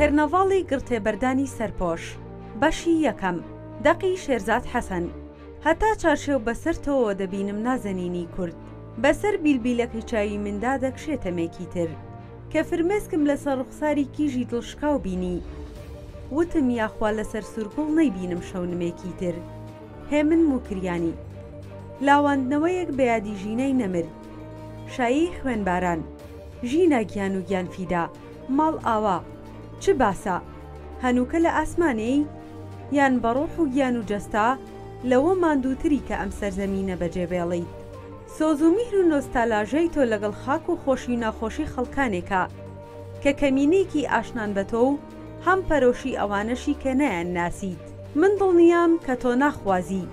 کەرنەڤاڵی گڕتێبەردانی سەرپۆش، بەشی یەکەم، دەقی شێرزاد حەسەن. هەتا چارشێو بەسەر تۆوە دەبینم نازەنینی کورد، بەسەر بیلبیلەکەی چاوی مندا دەکشێ تەمێکی تر. کە فرمێسکم لەسەر ڕوخساری کیژی دڵشکاو بینی، وتم یاخوا لەسەر سوورگوڵ نەیبینم شەونمێکی تر. هێمن موکریانی. لاواندنەوەیەک بە یادی ژینای نەمر. شایی خوێنباران. ژینا گیان و گیانفیدا. ماڵ ئاوا. چ باسە؟ هەنووکە لە ئاسمانێی؟ یان بە ڕۆح و گیان و جەستە لەوە ماندووتری کە ئەم سەرزەمینە بەجێ بێڵیت؟ سۆز و میهر و نۆستالاژیای تۆ لەگەڵ خاک و خۆشی و ناخۆشی خەڵکانێکە کە کەمینەیەکی ئاشنان بە تۆ و هەم پەرۆشی ئەوانەشی کە نایانناسیت. من دڵنیام کە تۆ ناخوازی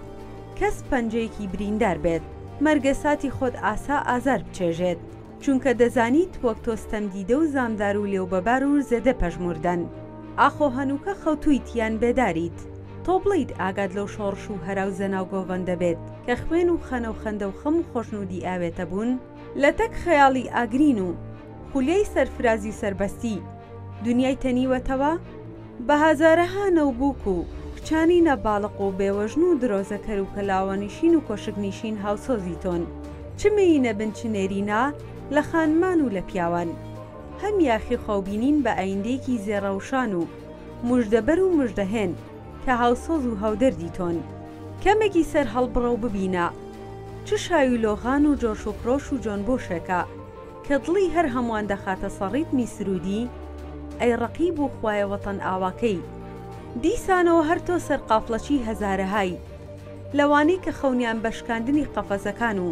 کەس پەنجەیەکی بریندار بێت، مەرگەساتی خۆت ئاسا ئازار بچێژێت. چونکە دەزانیت وەک تۆ ستەمدیدە و زامدار و لێوبەبار و زێدە پەژموردەن. ئاخۆ هەنووکە خەوتوویت یان بێداریت؟ تۆ بڵێیت ئاگات لەو شۆڕش و هەرا و زەنا و گۆڤەندە بێت کە خوێن و خەنە و خەندە و خەم و خۆشنوودی ئاوێتە بوون؟ لەتەک خەیاڵی ئاگرین و خولیای سەرفرازی و سەربەستی دونیای تەنیوەتەوە؟ بە هەزارەها نەوبووک و کچانی نەباڵق و بێوەژن و درۆزەکەر و کەلاوەنیشین و کۆشکنیشین هاوسۆزی تۆن، چ مێینە بن چ نێرینە، لە خانمان و لە پیاوان. هەم یاخی خەوبینین بە ئایندەیەکی زێڕەوشان و موژدەبەر و مژدەهێن کە هاوسۆز و هاودەردی تۆن. کەمێکی سەر هەڵبڕە و ببینە چ شای و لۆغان و جۆش و خرۆش و جۆنبۆشێکە. کە دڵی هەر هەمووان دەخاتە سەر ڕیتمی سروودی، ئەی ڕەقیب و خوایە وەتەن ئاواکەی. دیسانەوە هەر تۆ سەرقافڵەچی هەزارەهای لەوانەی کە خەونیان بە شکاندنی قەفەزەکان و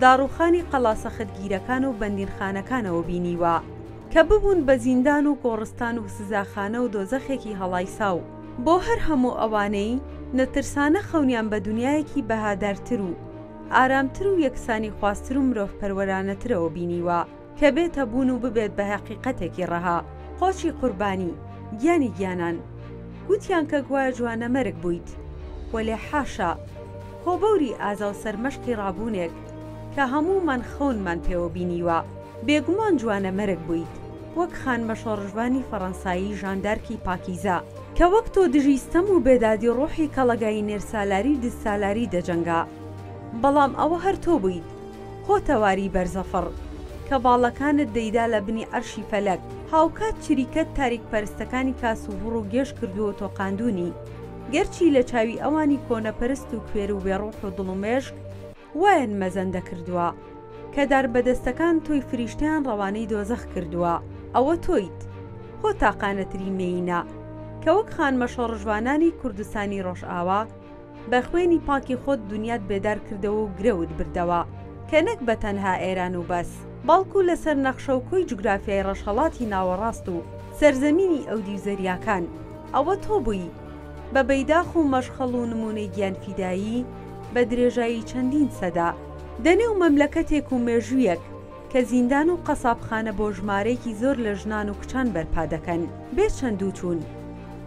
داڕووخانی قەڵا سەختگیرەکان و بەندینخانەکانەوە بینیوە کە ببوون بە زیندان و گۆڕستان و سزاخانە و دۆزەخێکی هەڵایساو بۆ هەر هەموو ئەوانەی نەترسانە خەونیان بە دونیایەکی بەهادارتر و ئارامتر و یەکسانیخوازتر و مرۆڤپەروەرانەترەوە بینیوە کە بێتە بوون و ببێت بە هەقیقەتێکی ڕەها. قۆچی قوربانی، گیانی گیانان، گوتیان کە گوایە جوانەمەرگ بوویت، وەلێ حاشا، خۆ بەوری ئازا و سەرمەشقی ڕابوونێک کە هەموومان خەونمان پێوە بینیوە، بێگومان جوانەمەرگ بوویت، وەک خانمە شۆڕشڤانی فەڕەنسایی ژاندارکی پاکیزە، کە وەک تۆ دژی ستەم و بێدادی ڕۆحی کەڵەگایی نێرسالاری و دزسالاری دەجەنگا. بەڵام ئەوە هەر تۆ بوویت، خۆتەواری بەرزەفڕ، کە باڵەکانت دەیدا لە بنی عەرشی فەلەک، هاوکات چریکەت تاریکپەرستەکانی کاس و هوڕ و گێژ کردووە و تۆقاندوونی، گەرچی لە چاوی ئەوانی کۆنەپەرست و کوێر و بێڕۆح و دڵ و مێشک وایان مەزەندە کردووە، کە داربەدەستەکان تۆی فریشتەیان ڕەوانەی دۆزەخ کردووە، ئەوە تۆیت، خۆ تاقانەترین مێیینە، کە وەک خانمە شۆڕشڤانانی کوردستانی ڕۆژئاوا، بە خوێنی پاکی خۆت دونیات بێدار کردەوە و گرەوت بردەوە، کە نەک بە تەنها ئێران و بەس، بەڵکو لەسەر نەخشە و کۆی جوگرافیای ڕەژهەڵاتی ناوەڕاست و سەرزەمینی ئەودیو زەریاکان، ئەوە تۆ بووی بە بەیداخ و مەشخەڵ و نموونەی گیانفیدایی بە درێژایی چەندین سەدە. دەنێو مەملەکەتێک و مێژوویەک کە زیندان و قەسابخانە بۆ ژمارەیەکی زۆر لە ژنان و کچان بەرپا دەکەن بێ چەندوچوون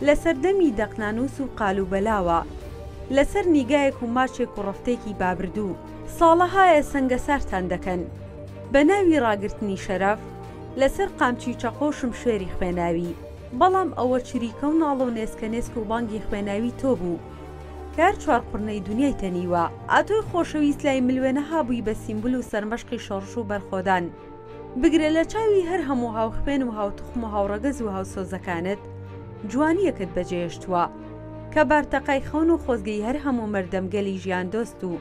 لە سەردەمی دەقنانووس و قالوبەلاوە لەسەر نیگایەک و ماچێک و ڕەفتێکی بابردوو ساڵەهایە سەنگەسارتان دەکەن بە ناوی ڕاگرتنی شەرەف لەسەر قامچی و چەقۆ و شمشێری خوێناوی بەڵام ئەوە چریکە و ناڵە و نێسکە نێسک و بانگی خوێناوی تۆ بوو کە هەر چوارقوڕنەی دونیای تەنیوە. ئاتۆی خۆشەویست لای ملوێنەها بووی بە سیمبول و سەرمەشقی شۆڕش و بەرخۆدان. بگرە لە چاوی هەر هەموو هاوخوێن و هاوتوخم و هاوڕەگەز و هاوسۆزەکانت جوانییەکت بەجێهێشتووە کە بارتەقای خەون و خۆزگەی هەر هەموو مەردەمگەلی ژیاندۆست و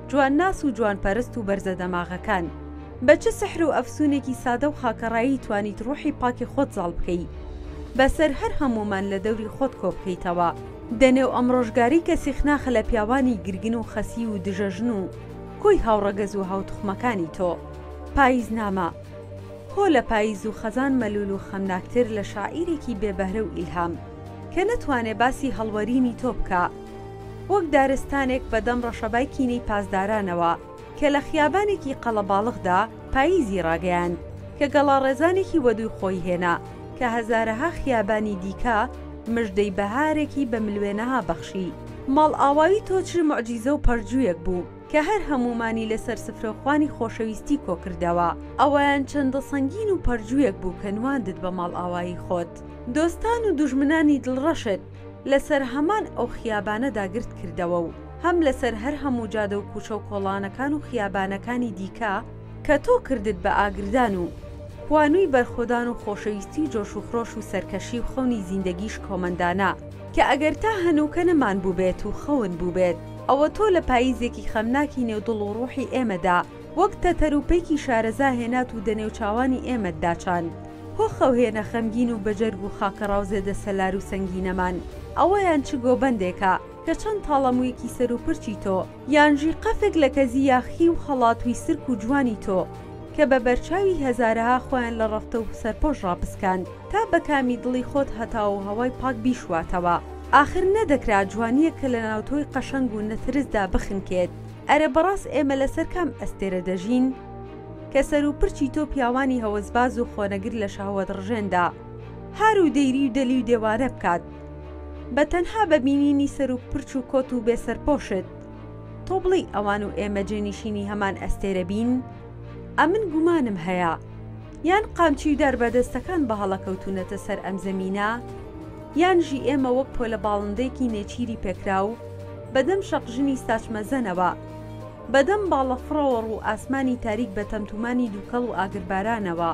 جوانناس و جوانپەرست و بەرزەدەماغەکان. بە چ سحر و ئەفسوونێکی سادە و خاکەڕایی توانیت ڕوحی پاکی خۆت زاڵ بکەی بەسەر هەر هەموومان لە دەوری خۆت کۆبکەیتەوە. دەنێو ئەم ڕۆژگارەی کە سیخناخە لە پیاوانی گرگن و خەسیو و دژەژن و کۆی هاوڕەگەز و هاوتوخمەکانی تۆ. پاییزنامە. هۆ لە پاییز و خەزان مەلوول و خەمناکتر لە شاعیرێکی بێ بەهرە و ئیلهام کە نەتوانێ باسی هەڵوەرینی تۆ بکا وەک دارستانێک بە دەم ڕەشەبای کینەی پاسدارانەوە کە لە خیابانێکی قەڵەباڵغدا پاییزی ڕاگەیاند کە گەڵاڕێزانێکی وەدووی خۆی هێنا کە هەزارەها خیابانی دیکە مژدەی بەهارێکی بە ملوێنەها بەخشی. ماڵئاوایی تۆ چ موعجیزە و پەرجوویەک بوو کە هەر هەموومانی لەسەر سفرەوخوانی خۆشەویستی کۆکردەوە. ئەوەیان چەندە سەنگین و پەرجوویەک بوو کە نواندت بە ماڵئاوایی خۆت. دۆستان و دوژمنانی دڵڕەشت لەسەر هەمان ئەو خیابانەدا گرد کردەوە و هەم لەسەر هەر هەموو جادە و کوچە و کۆڵانەکان و خیابانەکانی دیکە کە تۆ کردت بە ئاگردان و کوانووی بەرخۆدان و خۆشەویستی و جۆش و خرۆش و سەرکەشی و خەونی زیندەگی شکۆمەندانە کە ئەگەر تا هەنووکە نەمانبووبێت و خەون بووبێت ئەوە تۆ لە پاییزێکی خەمناکی نێو دڵ و ڕووحی ئێمەدا وەک تەتەر و پەیکی شارەزا هێنات و دەنێوچاوانی ئێمەت داچاند. هۆ خەوهێنە خەمگین و بەجەرگ و خاکەڕاو زێدە سەلار و سەنگینەمان، ئەوەیان چ گۆبەندێکە کە چەند تاڵە موویەکی سەر و پرچی تۆ، یانژی قەفێک لە کەزی یاخی و هەڵاتووی سرک و جوانی تۆ، کە بە بەرچاوی هەزارەها خۆیان لە ڕەفتە و سەرپۆش ڕاپسکاند، تا بە کامی دڵی خۆت هەتاو و هەوای پاک بیشواتەوە. ئاخر نەدەکرا جوانییەک کە لە ناو تۆی قەشەنگ و نەترسدا بخنکێت. ئەرێ بەڕاست ئێمە لەسەر کام ئەستێرە دەژین؟ کە سەر و پرچی تۆ پیاوانی هەوەسباز و خۆنەگر لە شەهوەت ڕژێندا هار و دەیری و دەلی و دێوانە بکات بە تەنها بە بینینی سەر و پرچ و کۆت و بێ سەرپۆشت تۆ بڵێی ئەوان و ئێمە جێنیشینی هەمان ئەستێرە بین؟ ئەمن گومانم هەیە یان قامچی و داربەدەستەکان بە هەڵە کەوتوونەتە سەر ئەم زەمینە یانژی ئێمە وەک پۆلە باڵندەیەکی نێچیری پێکراو بە دەم شەقژنی ساچمەزەنەوە بە دەم باڵەفڕەوە ڕوو ئاسمانی تاریک بە تەمتومانی دووکەڵ و ئاگربارانەوە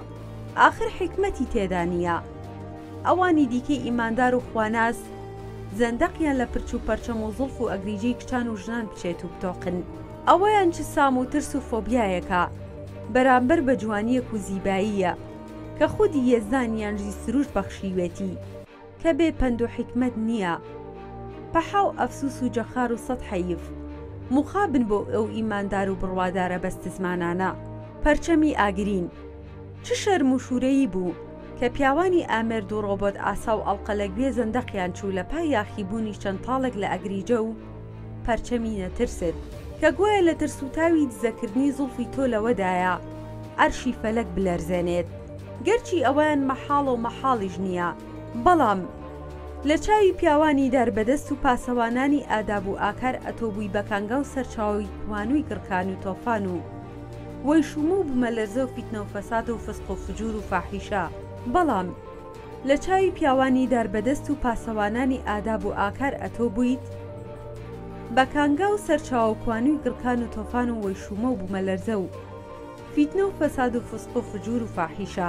ئاخر حیکمەتی تێدا نییە ئەوانی دیکەی ئیماندار و خواناس زەندەقیان لە پرچ و پەرچەم و زوڵف و ئەگریجەی کچان و ژنان بچێت و بتۆقن. ئەوەیان چ سام و ترس و فۆبیایەکە بەرامبەر بە جوانییەک و زیباییە کە خودی یەزدان یانژی سروشت بەخشیوێتی کە بێ پەند و حیکمەت نییە. پەحا و ئەفسوس و جەخار و سەد حەیف. موخابن بۆ ئەو ئیماندار و بڕوادارە بەستزمانانە. پەرچەمی ئاگرین. چ شەرم و شورەیی بوو کە پیاوانی ئامێرد و ڕۆبۆت ئاسا و ئەڵقەلەگوێ زەندەقیان چوو لە پای یاخیبوونی چەند تاڵێک لە ئەگریجە و پەرچەمی نەترست کە گوایە لە ترس و تاوی دزەکردنی زوڵفی تۆ لەوەدایە عەرشی فەلەک بلەرزێنێت. گەرچی ئەوەیان مەحاڵە و مەحاڵیش نییە، بەڵام لە چاوی پیاوانی داربەدەست و پاسەوانانی ئاداب و ئاکار ئەتۆ بووی بە کانگا و سەرچاوەی کوانووی گڕکان و تۆفان و وەیشوومە و بومەلەرزە و فیتنە و فەساد و فسق و فجور و فاحیشە، بەڵام لە چاوی پیاوانی داربەدەست و پاسەوانانی ئاداب و ئاکار ئەتۆ بوویت بە کانگا و سەرچاوە و کوانووی گڕکان و تۆفان و وەیشوومە و بومەلەرزە و فیتنە و فەساد و فسق و فجور و فاحیشە.